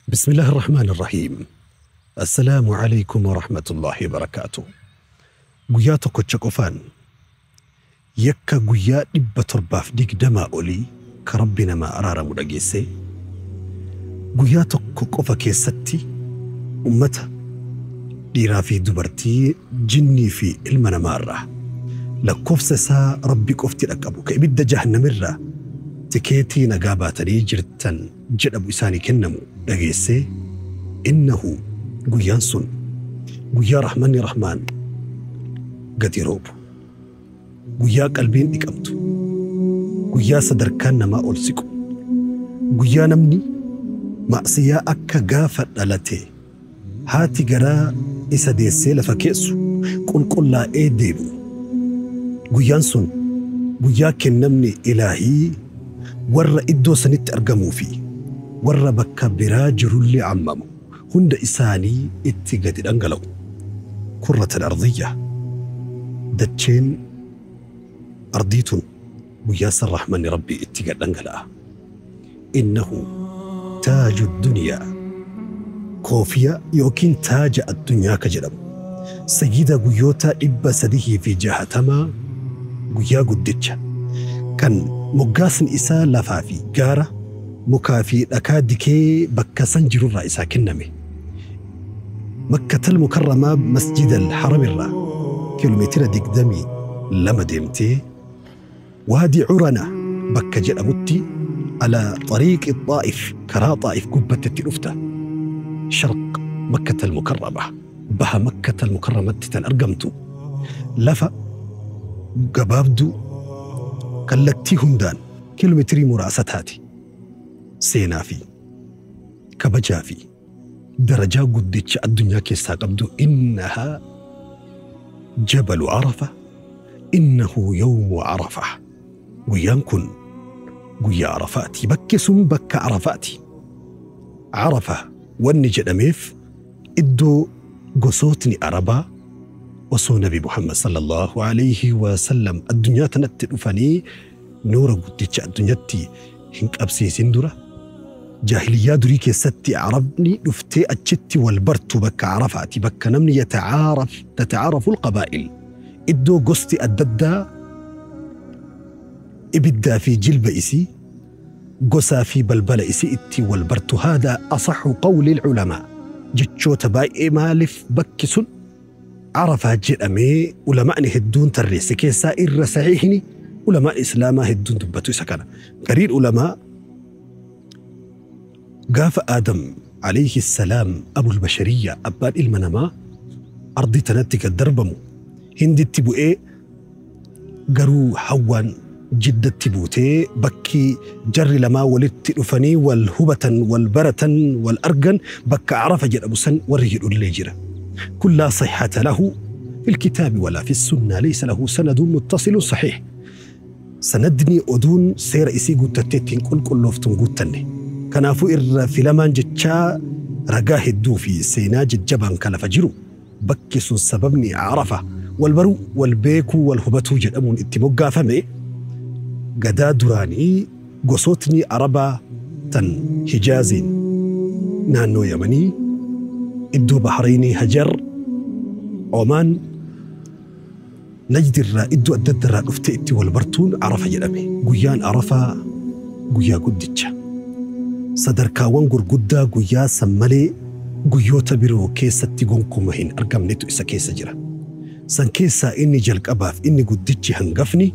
بسم الله الرحمن الرحيم. السلام عليكم ورحمة الله وبركاته. Guyyaa tokkocha qofaan yakka guyyaa 720 olii ka Rabbi namaa araaramu dhageesse, guyyaa tokko qofa keessatti ummata dhiiraa fi dubartii, jinnii fi ilma namaa irraa lakkoofsa isaa Rabbi qofti dhaqqabu ka ibidda jahannamirraa tikeetii nagaa baatanii jirtan jedhamu isaanii kennamu dhageesse. Innahu guyyaan sun guyyaa rahmanni rahmaan gadi roobu, guyyaa qalbiin dhiqamtu, guyyaa sadarkaan namaa ol siqu, guyyaa namni ma'siyaa akka gaafa dhalate haati garaa isa deessee lafa keessu qulqullaa'ee deebi'u. Guyyaan sun guyyaa kennamni ilaahii warra iddoo sanitti argamuu fi warra bakka biraa jirullee ammamu hunda isaanii itti gadi dhangala'u. Kurratan ardiyya, dacheen ardiitun guyyaa san rahmanni Rabbii itti gad dhangala'a. Innahu taaju dunyaa, koofiya yookiin taaja addunyaa ka jedhamu sayyida guyyoota 360, guyyaa guddicha kan moggaasni isaa lafaa fi gaara, mukaa fi dhakaa dikee bakka san jirurraa isaa kenname. Makkatal Mukarramaa Masjid al-Haram irraa kiiloomeetira 22 deemtee Waadi Curana bakka jedhamutti, ala xariiqi Xaa'if, karaa Xaa'if gubbattetti dhufta. Sharq Makkatal Mukarrama, baha Makkatal Mukarramatti tan argamtu, lafa gabaabduu kallattii hundaan kiiloomeetirii muraasa taati. Seenaa fi kabajaa fi darajaa guddicha addunyaa keessaa qabdu, innahaa jabalu Arafa, innahu yawmu Arafa. Guyyaan kun guyyaa Arafaati. Bakki sun bakka Arafaati. Arafa wanni jedhameef iddoo gosootni Arabaa osoo Nabi Muhammad sallallahu alayhi wa sallam addunyaa tanatti dhufanii nuura guddicha addunyatti hin qabsiisin dura, jaahiliyyaa durii keessatti Arabni dhuftee achitti wal bartu bakka Arafaati, bakka namni yatacaaraf, tatacaarafu alqabaa'il, iddoo gosti adda addaa ibiddaa fi jilba isii, gosaa fi balbala isii itti wal bartu. Haadaa asaxu qawli alculamaa. Jechoota baay'ee maaliif bakki sun Arafaa jedhamee ulamaa'ni hedduun tarreesse keessaa irra saxiixni ulamaa islaamaa hedduun dubbatu isa kana. Gariin ulamaa gaafa Aadam alayhi salaam, abul bashariyya, abbaan ilma namaa, ardii tanatti gad darbamu Hinditti bu'ee, garuu Hawwaan Jiddatti buutee, bakki jarri lamaa walitti dhufanii wal hubatan, wal baratan, wal argan bakka Arafa jedhamu san warri jedhullee jira. Kun laa sihhata lahu في الكتاب ولا في السنة، ليس له سند متصل صحيح. Sanadni oduun seera isii guuttattee ittiin qulqullooftuun guuttanne. Kanaafuu irra filamaan jechaa ragaa hedduu fi seenaa jajjabaan kan lafa jiru, bakki sun sababni Arafa wal baruu, wal beekuu, wal hubatuu jedhamuun itti moggaafame, gadaa duraanii gosootni Arabaa tan Hijaaziin naannoo Yamanii, iddoo Bahrainii, Hajar, Omaan, Najdirraa, iddoo adda addarraa dhuftee itti wal bartuun Arafa jedhame. Guyyaan Arafaa guyyaa guddicha. Sadarkaawwan gurguddaa guyyaa san malee guyyoota biroo keessatti gonkuma hin argamnetu isa keessa jira. San keessaa inni jalqabaaf inni guddichi hangafni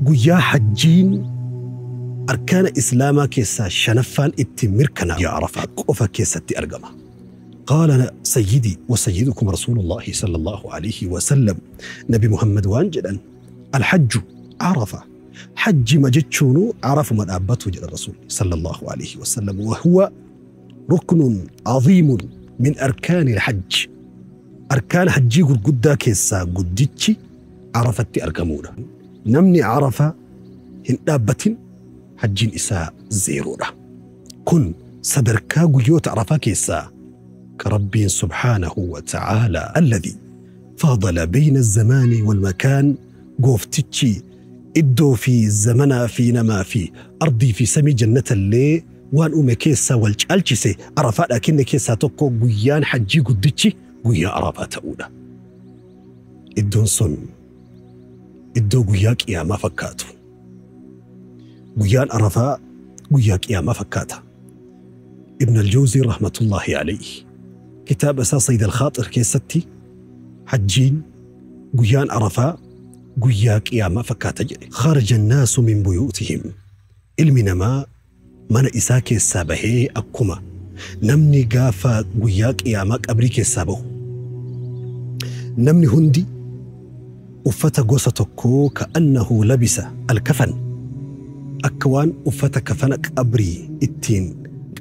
guyyaa hajjiin arkaana islaamaa keessaa shanaffaan itti mirkanaa guyyaa Arafaa qofa keessatti argama. قال سيدي وسيدكم رسول الله صلى الله عليه وسلم، نبي محمد waan jedhan: الحج عرفة. حج ma jechuunu عرفة ma dhaabbatu jedha رسول صلى الله عليه وسلم. وهو ركن عظيم من أركان الحج. أركان حجii gurguddaa keessaa guddichi Arafatti argamuudha. Namni Arafa hin dhaabbatin hajjiin isaa zeeroodha. Kun sadarkaa guyyoota Arafaa keessaa كربي سبحانه وتعالى الذي فاضل بين الزمان والمكان، gooftichi iddoo fi zamanaa fi namaa fi ardii fi samii jannata illee Waan uume keessaa wal caalchise Arafaadhaa kenne keessaa tokko guyyaan hajjii guddichi guyyaa Arafaa ta'uudha. Iddoon sun iddoo guyyaa qiyaamaa fakkaatu. Guyyaan Arafaa guyyaa qiyaamaa fakkaata. Ibn al-Jawzii rahmatullahi alayhi kitaaba isaa Sayd al-Khaaxir keessatti hajjiin guyyaan Arafaa guyyaa qiyaamaa fakkaata jedhe. Kharaja annaasu min buyuutihim. Ilmi namaa mana isaa keessaa bahee akkuma namni gaafa guyyaa qiyaamaa qabrii keessaa bahu. Namni hundi uffata gosa tokkoo ka'annahu labisa alkafan akka waan uffata kafana qabrii ittiin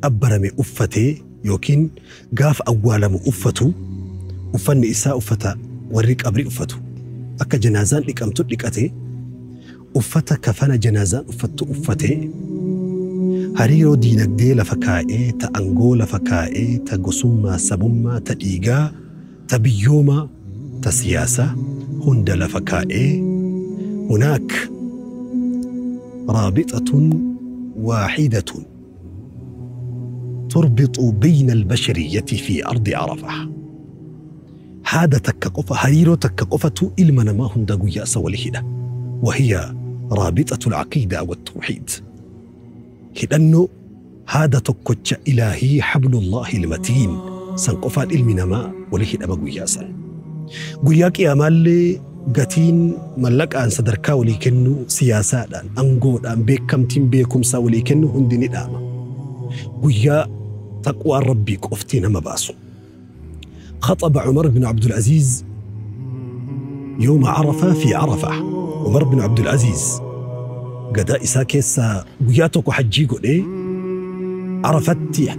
qabbarame uffatee yookiin gaafa awwaalamu uffatu uffanni isaa uffata warri qabrii uffatu akka janaazaan dhiqamtu dhiqatee uffata kafana janaazaan uffattu uffatee hariiroo diinagdee lafa kaa'ee ta angoo lafa kaa'ee ta gosummaa sabummaa ta dhiigaa ta biyyoomaa ta siyaasaa hunda lafa kaa'ee hunaak رابطة واحدة تربط بين البشرية في أرض عرفة. هذا تكقفة هريرو تكقفة إلمنا ما هند قيا سولهنا وهي رابطة العقيدة والتوحيد. لأنه هذا تكتش إلهي حبل الله المتين سنقفة إلمنا ما ولهنا بقياسا قياك يا مالي gatiin mallaqaan sadarkaa walii kennu siyaasaadhaan angoodhaan beekamtiin beekumsaa walii kennu hundi ni dhaama. Guyyaa taqwaan rabbii qofti nama baasu. خطب عمر بن عبد العزيز يوم عرفة في عرفة. عمر بن عبد العزيز قدا إسا كيسا guyyaa tokko hajjii godhee Arafatti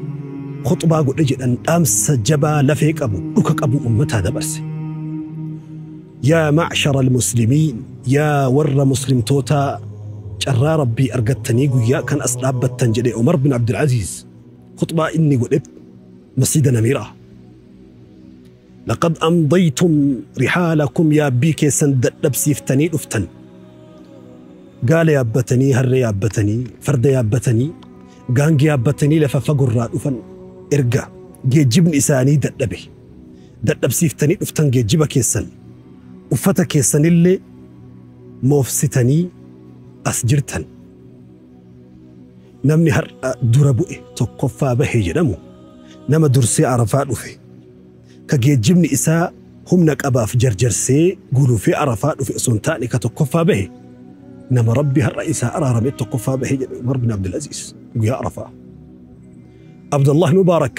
khutbaa godhe jedhan dhaamsa jabaa lafee qabu dhuka qabu ummataa dabarse. يا معشر المسلمين يا ور مسلم توتا جرى ربي أرقتني قويا كان أصلاب التنجلي عمر بن عبد العزيز خطبة إني قلت مسجد نميرة لقد أمضيتم رحالكم يا بيكي سند لبسيفتني لفتن قال يا بتني هر يا بتني فرد يا بتني قانق يا بتني لففقر رأفن إرقى جي جبن إساني دلبي دلبسيفتني لفتن جي جبك يسن uffata keessanillee moofsitanii as jirtan. Namni har'a dura bu'e tokkoffaa bahe jedhamu nama dursee Arafaa dhufe ka geejjibni isaa humna qabaaf jarjarsee gulufee Arafaa dhufe osoo hin taane ka tokkoffaa bahe nama rabbi har'a isaa araarame tokkoffaa bahe jedhe Umar bin Abdul Aziz guyyaa Arafaa. Abdullah Mubaarak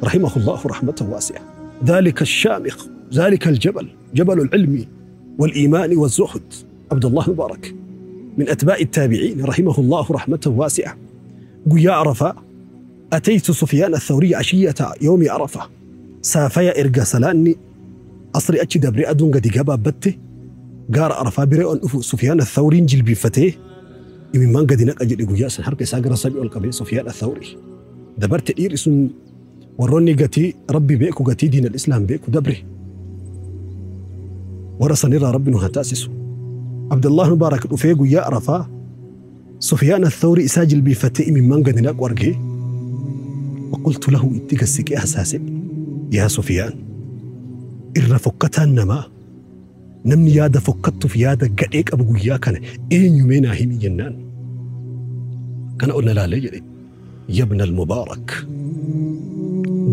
rahimahullahu rahmatan waasi'a ذلك الشامخ ذلك الجبل جبل العلم والإيمان والزهد عبد الله مبارك من أتباع التابعين رحمه الله رحمة واسعة. قيا عرفة أتيت سفيان الثوري عشية يوم عرفة سافيا إرقى سلاني أصري أتشي دبري أدون قد جابا بته قار عرفة بريء أفو سفيان الثوري جلبي فتيه إمام قد نقجل قيا سنحرك ساقر سبيع القبيل سفيان الثوري دبرت إيرس وروني قتي ربي بيكو قتي دين الإسلام بيكو دبري ورسني ربي نهتاسسو عبد الله مبارك رفيق يا عرفة سفيان الثوري ساجل بفتئ من من قد نقورجي وقلت له اتقسك أساسي يا سفيان إر فكتان نما نمني يادا فكت في يادا قديك أبو يا كان إين يمينا هيمي جنان كان قلنا لا لي يا ابن المبارك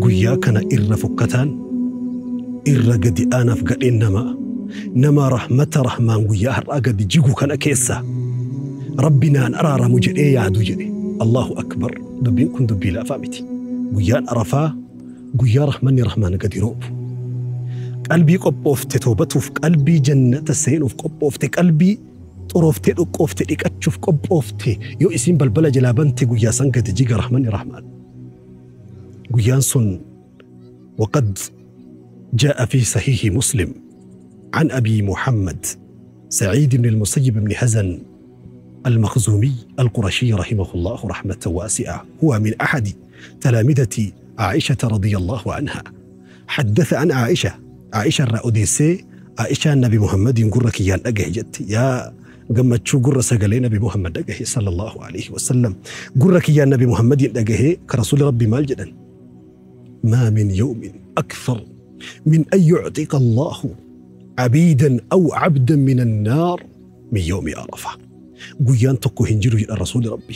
قيا كان إر فكتان إر قد أنا في قد إنما نما رحمة رحمن ويا هرقد جيجو كان كيسا ربنا أن أرى رمجري يا عدو الله أكبر دبين كن دبي لا فامتي ويا أرفا ويا رحمن رحمن قد يروب قلبي قبوفت توبته في قلبي جنة السين في قبوفت قلبي طرفت قبوفت إكتشف قبوفت يو اسم بلبلة جلابنت ويا سنقد جيجا رحمن رحمن ويا وقد جاء في صحيح مسلم عن أبي محمد سعيد بن المسيب بن حزن المخزومي القرشي رحمه الله رحمة واسعة، هو من أحد تلامذة عائشة رضي الله عنها. حدث عن عائشة، عائشة الرأوديسي، عائشة النبي محمد يقول يا أجهجت يا Gammachuu gurra sagalee Nabi Muhammad dhagahe sallallahu alaihi wasallam. Gurra kiyyaan Nabi Muhammadiin dhagahe ka Rasuulli Rabbi maal jedhan? ما من يوم أكثر من أن يعتق الله عبيدا أو عبدا من النار من يوم عرفة. Guyyaan tokko hin jiru jedha Rasuulli Rabbi.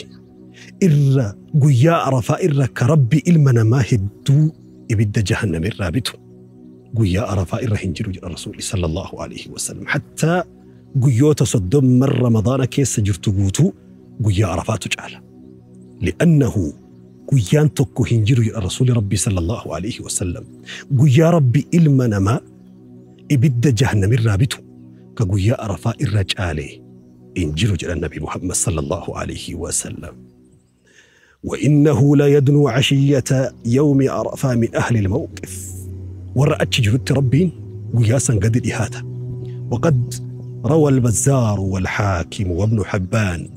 Irra guyyaa Arafaa irra ka Rabbi ilma namaa hedduu ibidda jahannam irraa bitu. Guyyaa Arafaa irra hin jiru jedha Rasuulli sallallahu alaihi wasallam. Hattaa guyyoota 30 Ramadaana keessa jirtu guutuu guyyaa Arafaatu caala. Li'annahu guyyaan tokko hin jiru jedha Rasuulli Rabbi sallallahu alaihi wasallam. Guyyaa Rabbi ilma namaa ibidda jahannam irraa bitu ka guyyaa Arafaa irra caalee hin jiru jedha Nabi Muhammad sallallahu alaihi wasallam. وإنه لا يدنو عشية يوم عرفة من أهل الموقف. ورأت جرت ربين قياسا قد إهاته. وقد روى البزار والحاكم وابن حبان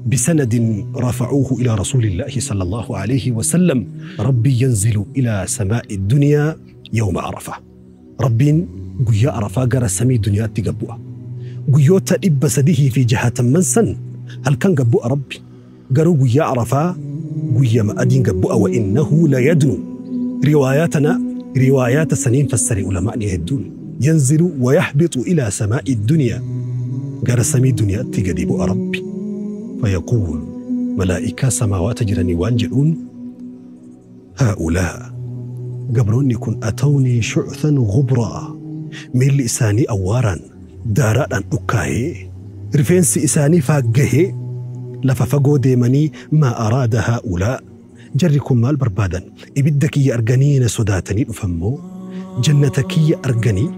بسند رفعوه إلى رسول الله صلى الله عليه وسلم: ربي ينزل إلى سماء الدنيا يوم عرفة. ربين قيا عرفة قرى سمي الدنيا تقبوها. قيوتا إبسده في جهة منسن هل كان قبوها ربي؟ قروا قيا عرفة قيا ما أدين قبوها. وإنه لا يدنو. رواياتنا روايات سنين فسر علماء يهدون ينزل ويهبط إلى سماء الدنيا قرى سمي الدنيا تقدبوا ربي. فيقول ملائكة سماوات جرني وانجلون: هؤلاء قبروني كن أتوني شعثا غبرا من لساني أوارا داراء أكاهي رفنسي إساني فاقهي لففقو ديمني ما أراد هؤلاء جركم مال بربادا إبدك يا أرجانين سداتني أفمو جنتك يا أرجاني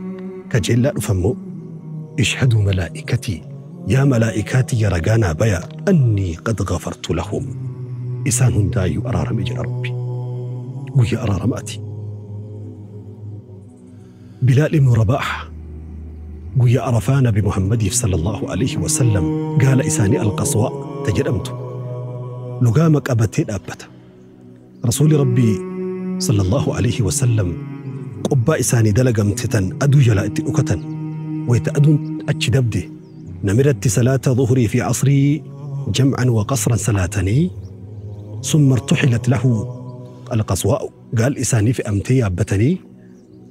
كجلا أفمو اشهدوا ملائكتي يا ملائكاتي يا رجانا بيا أني قد غفرت لهم. إسان دايو أرارم إجل ربي ويا أرارماتي. بلال بن رباح ويا عرفانا بمحمد صلى الله عليه وسلم قال إساني القصواء تجرمت لقامك أبتين أبتا. رسول ربي صلى الله عليه وسلم قبا إساني دلقمتتن أدو جلائت أكتن ويتأدون أتشدبدي نمرت صلاة ظهري في عصري جمعا وقصرا صلاتني ثم ارتحلت له القصواء. قال إساني في أمتي أبتني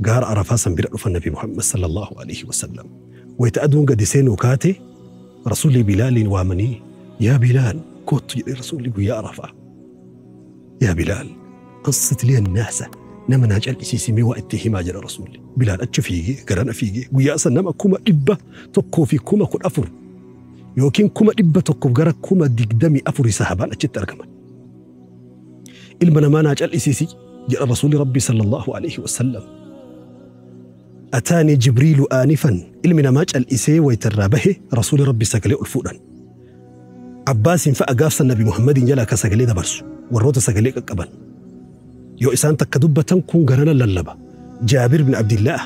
قار عرفا بر النبي محمد صلى الله عليه وسلم ويتأدون قد وكاتي رسول بلال وامني يا بلال كنت رسولي يا عرفة يا بلال قصت لي الناس نما نجعل إسيسي واتهما جل رسولي بلال أتشفيجي قرن فيجي ويا سنما كوما إبة تكو في كوما كل أفر يوكين كوما إبة تكو قرن كوما دقدمي أفر سحبان أتشتر كمان المنا ما نجعل إسيسي جل رسول ربي صلى الله عليه وسلم أتاني جبريل آنفا المنا ما نجعل إسي ويترابه رسول ربي سكلي الفورا عباس فأقاف النبي محمد جلا كسكلي دبرس والروت سكلي قبل يو إسان تكدبة كون قرنا للبا جابر بن عبد الله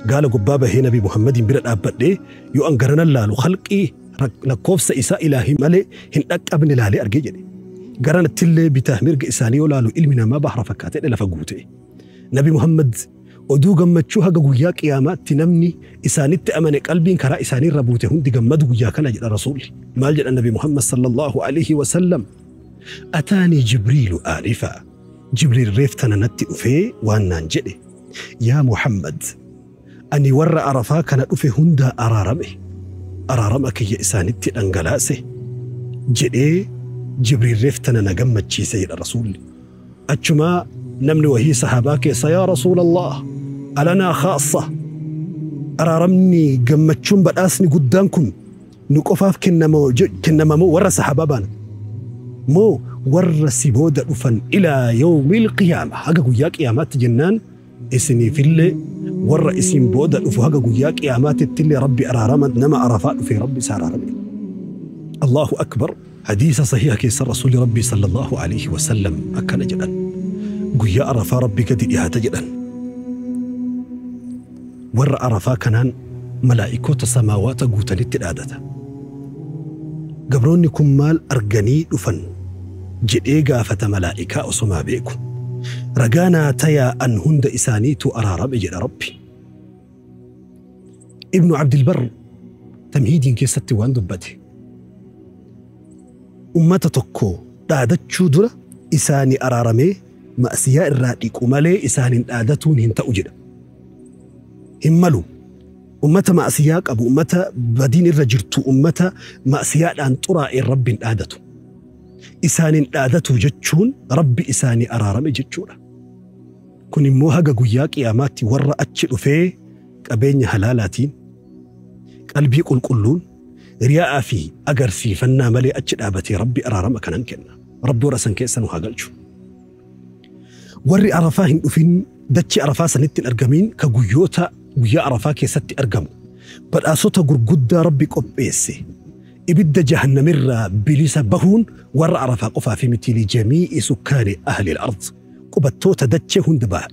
قال قبابة هي نبي محمد بن الأبد يو أن قرنا لالو خلقي لكوفس إساء إلهي مالي هن أكبن إلهي أرجيجني قرنا التلي بتهمير إساني ولالو إلمنا ما بحر فكاتي إلا فقوتي نبي محمد oduu gammachuu haga guyyaa qiyaamaatti namni isaanitti amane qalbiin karaa isaanii irra buute hundi gammadu guyyaa kana jedha rasuulli. Maal jedha Nabi Muhammad sallallahu alaihi wasallam? Ataanii Jibriilu aanifa. Jibriil reeftana natti dhufee waan naan jedhe. Yaa Muhammad, ani warra Arafaa kana dhufe hundaa araarame. Araarama kiyya isaanitti dhangalaase jedhee Jibriil reeftana na gammachiise jedha rasuulli. Achumaa namni wahii sahaabaa keessa yaa Rasuulallah alanaa khaassa araaramni gammachuun badhaasni guddaan kun nu qofaaf kennamamoo warra sahaabaa baana moo warra si booda dhufan ilaa yawmil qiyaama haga guyyaa qiyaamaatti jennaan isiniifillee warra isin booda dhufu haga guyyaa qiyaamaatittillee rabbi araarama nama arafaa dhufe rabbi isa araarame. Allahu akbar. Hadiisa sahiha keessa rasuulli rabbi sallallahu alaihi wasallam akkana jedhan. Guyyaa Arafaa rabbi gadi dhiyaata jedhan. Warra Arafaa kanaan malaa'ikoota samaawaata guutanitti dhaadata. Gabroonni kun maal arganii dhufan jedhee gaafata malaa'ikaa osomaa beeku. Ragaa naa tayaa an hunda isaaniitu araarame jedha rabbi. Ibnu Abdilbar tamhiidiin keessatti waan dubbate. Ummata tokko dhaadachuu dura isaanii araaramee ma'siyaa irraa dhiqu malee isaaniin dhaadatuun hin ta'u jedha. Hin malu. Ummata ma'siyaa qabu, ummata badiin irra jirtu, ummata ma'siyaadhaan xuraa'een Rabbiin dhaadatu. Isaaniin dhaadatu jechuun Rabbi isaanii araarame jechuudha. Kun immoo haga guyyaa qiyaamaatti warra achi dhufee qabeenya halaalaatiin qalbii qulqulluun riyaa'aa fi agarsiifannaa malee achi dhaabatee Rabbi araarama kanan kenna. Rabbi warra san keessa nu haa galchu. Warri Arafaa hin dhufin, dachii Arafaa sanitti hin argamin, ka guyyoota guyyaa Arafaa keessatti argamu badhaasota gurguddaa Rabbi qopheesse, ibidda jahannamirraa bilisa bahuun warra Arafaa qofaa fi miti, lijamii'i sukkaani ahli al-ard, qubattoota dachee hunda baha,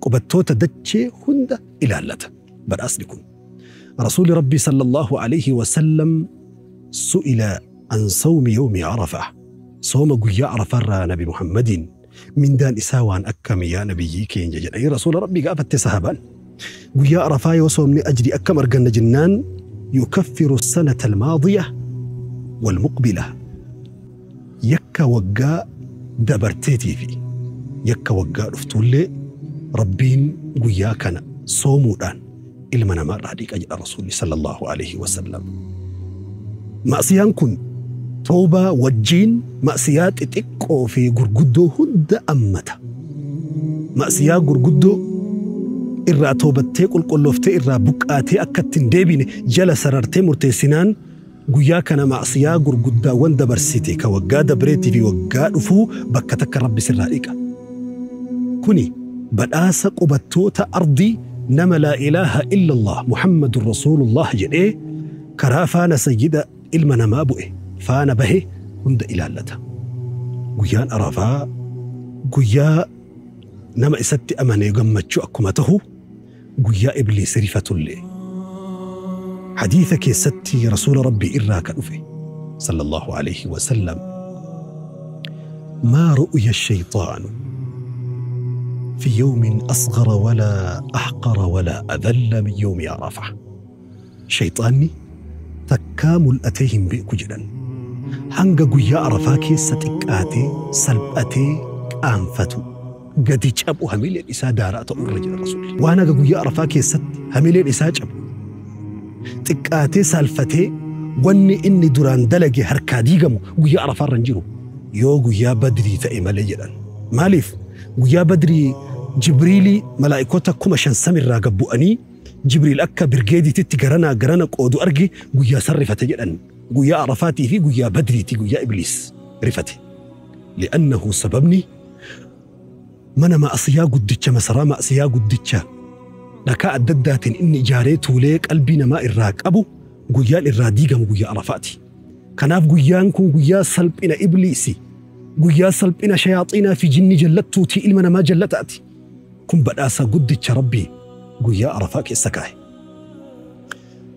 qubattoota dachee hunda ilaallata badhaasni kun. Rasuuli Rabbii sallallahu alayhi wasallam su'ila an sawmi yawmi Arafaa, sooma guyyaa Arafaarraa Nabi Muhammadiin mindaan isaa waan akkami yaa nabiyyii keenya jedhanii Rasuula Rabbii gaafatte sahabaan. Guyyaa Arafaa yoo soomne ajrii akkam arganna jennaan, yukaffiru sanata almaadiya walmuqbila, yakka waggaa dabarteetii fi yakka waggaa dhuftuullee Rabbiin guyyaa kana soomuudhaan ilma namaarraa dhiqa jedha Rasuulli sallallahu alaihi wasallam. Ma'siyaan kun toobaa wajjiin ma'siyaa xixiqqoo fi gurguddoo hunda ammata. Ma'siyaa gurguddoo irraa toobattee qulqullooftee irraa buqqaatee akka ittiin deebine jala sarartee murteessinaan guyyaa kana ma'siyaa gurguddaawwan dabarsite ka waggaa dabreetii fi waggaa dhufuu bakka takka Rabbi sirraa dhiqa. Kuni badhaasa qubattoota ardii nama laa ilaaha illallah Muhammadun Rasuulullah jedhee karaa faana sayyida ilma namaa bu'e faana bahe hunda ilaallata. Guyyaan Arafaa guyyaa nama isatti amane gammachuu akkuma tahu guyyaa Ibliis rifatullee. Hadiisa keessatti Rasuula Rabbii irraa ka dhufe sallallahu alayhi wasallam, ما رؤي الشيطان في يوم أصغر ولا أحقر ولا أذل من يوم عرفة. شيطاني تكامل أتيهم بيكو جدا hanga guyyaa Arafaa keessa xiqqaatee salphatee qaanfatu gadi cabu hamileen isaa daaraa ta'u irra jira Rasuulli. Waan haga guyyaa Arafaa keessatti hamileen isaa cabu xiqqaatee salphatee wanni inni duraan dalage harkaa diigamu guyyaa Arafaa irra hin jiru yoo guyyaa Badrii ta'e malee jedhan. Maaliif guyyaa Badrii Jibriilii malaa'ikota 5,000 samirraa gad bu'anii Jibriil akka birgeediititti garanaa garana qoodu arge guyyaa san rifate jedhan. Guyyaa Arafaatii fi guyyaa Badriiti guyyaa Ibliis rifate. Li'annahu sababni mana ma'asiyaa guddicha, masaraa ma'asiyaa guddicha dhakaa adda addaatiin inni ijaaree tuulee qalbii namaa irraa qabu guyyaan irraa diigamu guyyaa Arafaati. Kanaaf guyyaan kun guyyaa salphina Ibliisi, guyyaa salphina shayaaxiinaa fi jinni jallattuutii ilma namaa jallataati. Kun badhaasa guddicha Rabbii guyyaa Arafaa keessa kaa'e.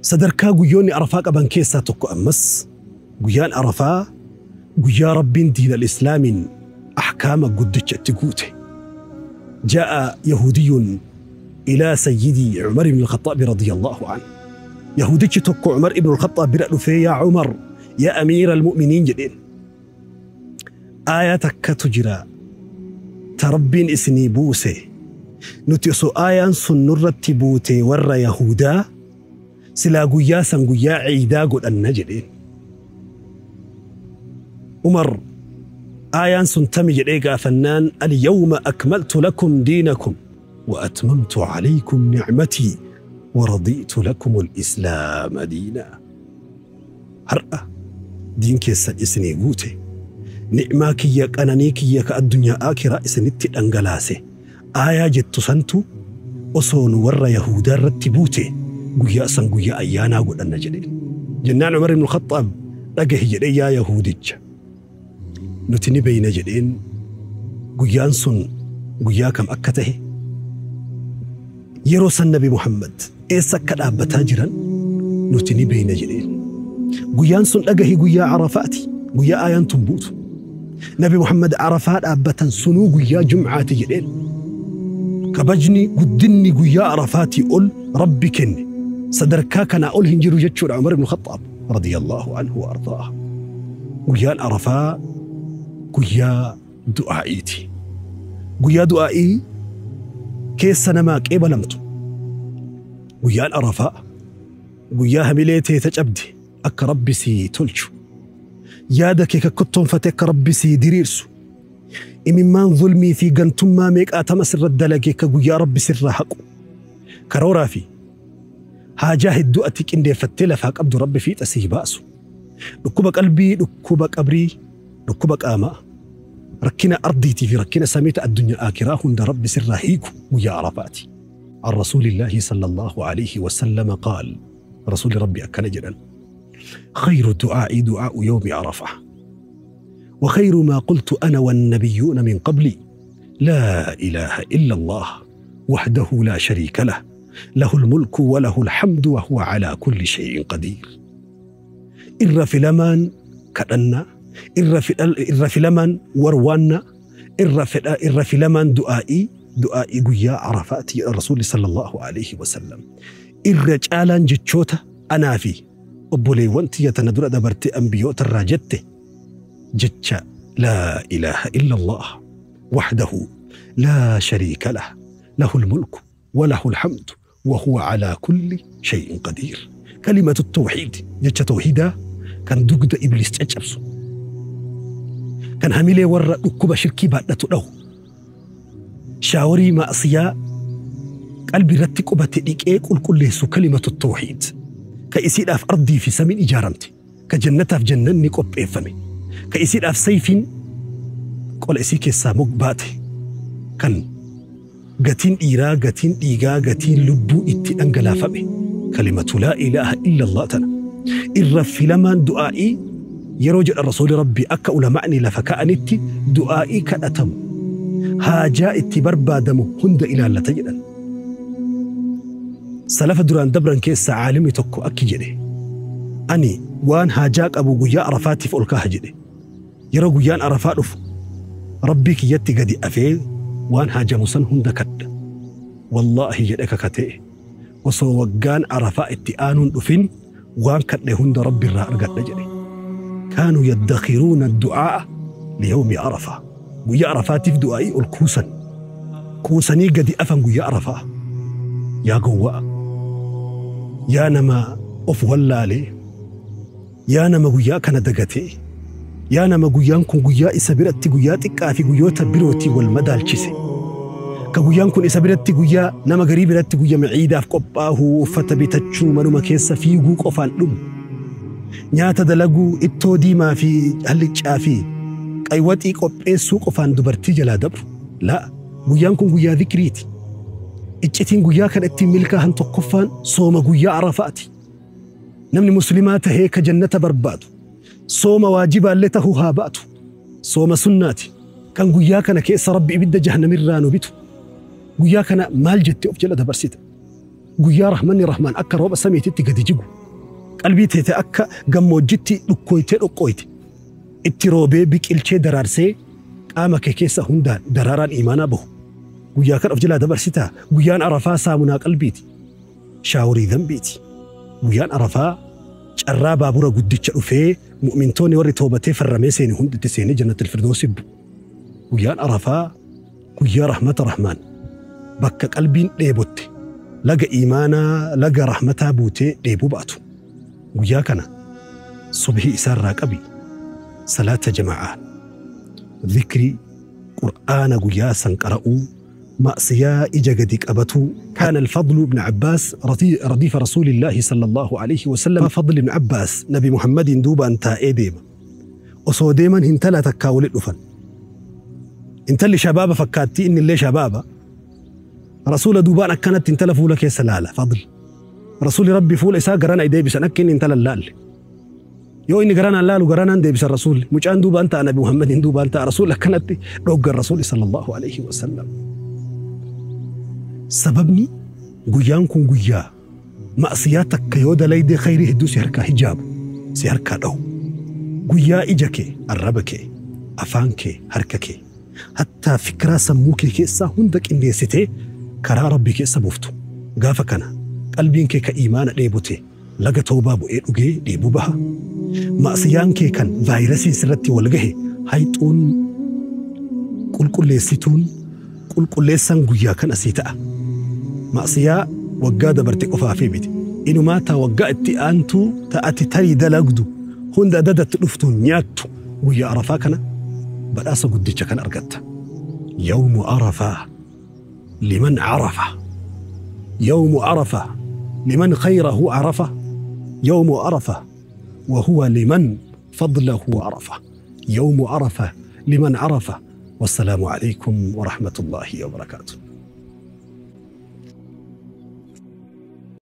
Sadarkaa guyyoonni Arafaa qaban keessaa tokko ammas guyyaan Arafaa guyyaa Rabbiin diin al-Islaamiin ahkaama guddicha itti guute. جاء يهودي إلى سيدي عمر بن الخطاب رضي الله عنه. يهودي tokko عمر بن الخطاب bira dhufee, يا عمر يا أمير المؤمنين jedheen. Aayaa takkatu jira ta Rabbiin isinii buuse, nuti osoo aayaan sun nurratti buute warra Yahudaa silaa guyyaa san guyyaa ciidaa godhanna jedheen. Umar aayaan sun tami jedhee gaafannaan, اليوم أكملت لكم دينكم وأتممت عليكم نعمتي ورضيت لكم الإسلام دينا. Har'a diin keessan isinii guute, ni'maa kiyya qananii kiyya ka addunyaa aakiraa isinitti dhangalaase, aayaa jettu santu osoo nu warra Yahudaa irratti buute guyyaa san guyyaa ayyaanaa godhanna jedheen. Jennaan Umar ibn Khattaab dhagahi jedhee, yaa Yahudicha, nuti ni beeyna jedheen guyyaan sun guyyaa kam akka tahe, yeroo san Nabi Muhammad eessa akka dhaabbataa jiran nuti ni beeyna jedheen. Guyyaan sun dhagahi guyyaa Arafaati, guyyaa aayaan tun buutu. Nabi Muhammad Arafaa dhaabbatan sunuu guyyaa Jumcaati jedheen. Kabajni guddinni guyyaa Arafaatii ol Rabbi kenne sadarkaa kanaa ol hin jiru jechuudha Umar ibn Khattaab radiyallahu anhu wa ardaah. Guyyaan Arafaa guyyaa du'aa'iiti. Guyyaa du'aa'ii keessa namaa qeebalamtu. Guyyaan Arafaa guyyaa hamilee teeta cabde akka Rabbi sii tolchu. Yaada kee kakkottoonfate akka Rabbi sii diriirsu. Imimmaan zulmii fi gantummaa meeqaatama sirra dalage akka guyyaa Rabbi sirraa haqu. Karooraa fi haajaa hedduu ati qindeeffattee lafaa qabdu Rabbi fiixa sii baasu. Dhukkuba qalbii, dhukkuba qabrii, dhukkuba qaamaa, rakkina ardiitii fi rakkina samiita addunyaa aakiraa hunda Rabbi sirraa hiiku guyyaa Arafaati. عن رسول الله صلى الله عليه وسلم قال رسول ربي أكن جدا خير الدعاء دعاء يوم عرفة وخير ما قلت أنا والنبيون من قبلي لا إله إلا الله وحده لا شريك له له الملك وله الحمد وهو على كل شيء قدير. إر في لمان كأن إر في لمان وروانا إر في لمان دعائي دعائي قيا عرفاتي الرسول صلى الله عليه وسلم. إر جالان جتشوتا أنا في أبولي وانتي يتندر دبرت أنبيوت الراجت جتشا لا إله إلا الله وحده لا شريك له له الملك وله الحمد وهو على كل شيء قدير. كلمة التوحيد جتشا توحيدا كان دقد إبليس تشبسو كان هميلي ورا أكوبا شركي بعد له شاوري معصية قلبي رتك وبتديك إيه كل كل كلمة التوحيد كيسير أف أرضي في سمين إجارمتي كجنة في جنني كوب إفمي كيسير أف سيفين قول إسيك ساموك باتي كان قتين إيرا قتين إيغا قتين لبو إتي أنقلا فمي كلمة لا إله إلا الله تنا إر في لمن دعائي يروج الرسول ربي أكا أولمعني لفكأنتي دعائي كأتم هاجا إتي بربادمو هند إلى لتجدا سلف دران دبران كيس عالمي توكو أكي جدي أني وان هاجاك أبو قيا عرفاتي فألكاها جدي يرو قيان عرفات ربي كيتي قدي أفيل وان هاجا مسن هند كد والله جدك كتئ وصو وقان عرفات آنون دفن وان كد هند ربي الرأرقات جدي كانوا يدخرون الدعاء ليوم عرفة قيا عرفاتي في دعائي الكوسن كوسني قدي أفن قيا عرفة يا قوة يا نما أف ولالي يا نما قيا كان دقتي يا نما قيانكم قيا إسابرتي قيا تكافي قيوتا بروتي والمدال جسي كقيانكم إسابرتي قيا نما قريب رتي قيا معيدة في قباه فتبتتشو منو كيسا في قوق أفان لum نياتا دلقو إتو ديما في هلتشافي أيواتي قبئ سوق أفان دبرتي جلا دبر لا قيانكم قيا ذكريتي iccitiin guyyaa kan ittiin milkaa'an tokkoffaan sooma guyyaa Arafaati. Namni muslimaa tahee ka jannata barbaadu sooma waajibaallee tahuu haa baatu sooma sunnaati kan guyyaa kana keessa Rabbi ibidda jahannamirraa nu bitu. Guyyaa kana maal jettee of jala dabarsita? Guyyaa rahmanni rahmaan akka rooba samiititti gadi jigu qalbii teete akka gammoojjitti dhukkooytee dhoqqooyte itti roobee biqilchee daraarsee qaama kee keessa hundaan daraaraan imaanaa bahu. Guyyaa kan of jalaa dabarsitaa guyyaan Arafaa saamunaa qalbiiti shaaworii dambiiti. Guyyaan Arafaa carraa baabura guddicha dhufee mu'mintoonni warri toobatee farramee seeni hundi seenee jannatul firdoosi bu. Guyyaan Arafaa guyyaa rahmata rahmaan bakka qalbiin dheebotte laga imaanaa laga rahmataa buutee dheebuu baatu. Guyyaa kana subhii isaarraa qabi salaata jamaa'aa dhikrii qur'aana guyyaa san qara'uu مأسيا إجا قدي أبتو. كان الفضل بن عباس رديف رسول الله صلى الله عليه وسلم. فضل بن عباس نبي محمد دوبا أنت إيديما وصو ديما هنتلا تكاول الأفن انتلي شبابا فكاتي إن اللي شبابا رسول دوبا كانت انتلا فولك يا سلالة فضل رسول ربي فول إسا قرانا إيدي بس أنكين انتلا اللال يو إني قرانا اللال وقرانا اندي بس الرسول مش أن دوبا أنت نبي محمد دوبا أنت رسول كانت روق الرسول صلى الله عليه وسلم. Sababni guyyaan kun guyyaa ma'asiyaa takka yoo dalaydee khayrii hedduu si harkaa hijaabu si harkaa dhahu guyyaa ija kee arraba kee afaan kee harka kee hattaa fikiraa sammuu kee keessaa hunda qindeessitee karaa rabbii keessa buuftu. Gaafa kana qalbiin kee ka iimaana dheebote laga toobaa bu'ee dhugee dheebuu baha. Ma'siyaan kee kan vaayirasiin sirratti wal gahe hayxuun qulqulleessituun qulqulleessan guyyaa kan asii ta'a. Ma'siyaa waggaa dabarte qofaafii miti. Inumaa ta waggaa itti aantuu ta ati tarii dalagdu hunda dadatti dhuftuun nyaattu guyyaa Arafaa kana badhaasa guddicha kan argatta. Yawmu Arafaa liman carafa. Yawmu Arafaa liman khayrahu carafa. Yawmu Arafaa وهو لمن فضله عرفه. يوم عرفه لمن عرفه. والسلام عليكم ورحمة الله وبركاته.